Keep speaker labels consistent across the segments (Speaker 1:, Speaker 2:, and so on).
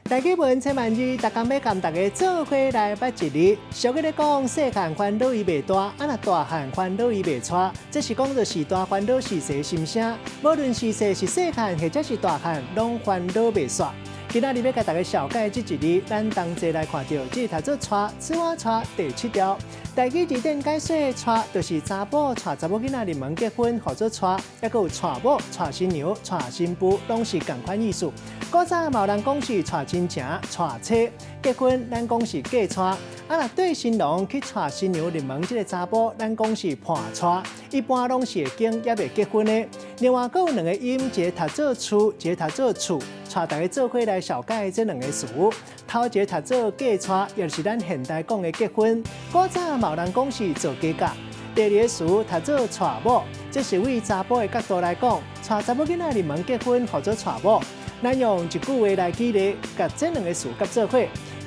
Speaker 1: 台語文千萬字，逐工欲共大家做伙來捌一字。俗語咧講，細漢煩惱伊袂大，啊若大漢煩惱伊袂帶。這是講著序大煩惱序細心聲。無論序細是細漢或者是大漢，攏煩惱袂煞。今仔日欲共大家紹介這一字，咱同齊來看著，這讀做娶，此碗娶第七條。台語字典解說，娶就是查埔娶查某囡仔入門結婚，號做娶，抑閣有娶某、娶新娘、娶新婦，攏是仝款意思。古早嘛有人講是娶親情、娶妻結婚，咱講是嫁娶。啊，若綴新郎去娶新娘入門，這个查埔，咱講是伴娶。一般攏是會經猶未結婚的。另外，閣有兩个音，一个讀做厝，一个讀做處，帶大家做伙來紹介這兩个詞。頭一个讀做嫁娶，也就是咱現代講的結婚。古早嘛有人講是做家教。第二个詞讀做娶某，這是為查埔的角度來講，娶查某囡仔入門結婚，號做娶某。咱用一句話來舉例，共這兩个詞合做伙。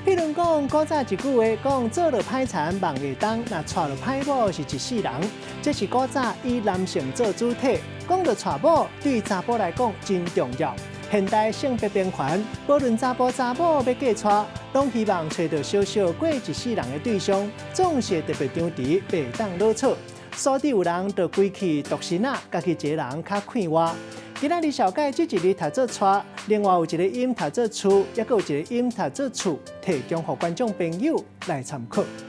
Speaker 1: 譬如講，古早一句話講做了歹田望會當，若娶著歹某是一世人。這是古早以男性做主體，講著娶某對查埔來講真重要。現代性別平權，無論查埔查某欲嫁娶，攏希望揣著相惜過一世人的對象，總是會特別張弛，袂當落錯。所以有人就歸去獨身仔，家己一个人較快活。今仔日紹介這一字讀做娶，另外有一个音讀做厝，抑閣有一个音讀做處，提供予觀眾朋友來參考。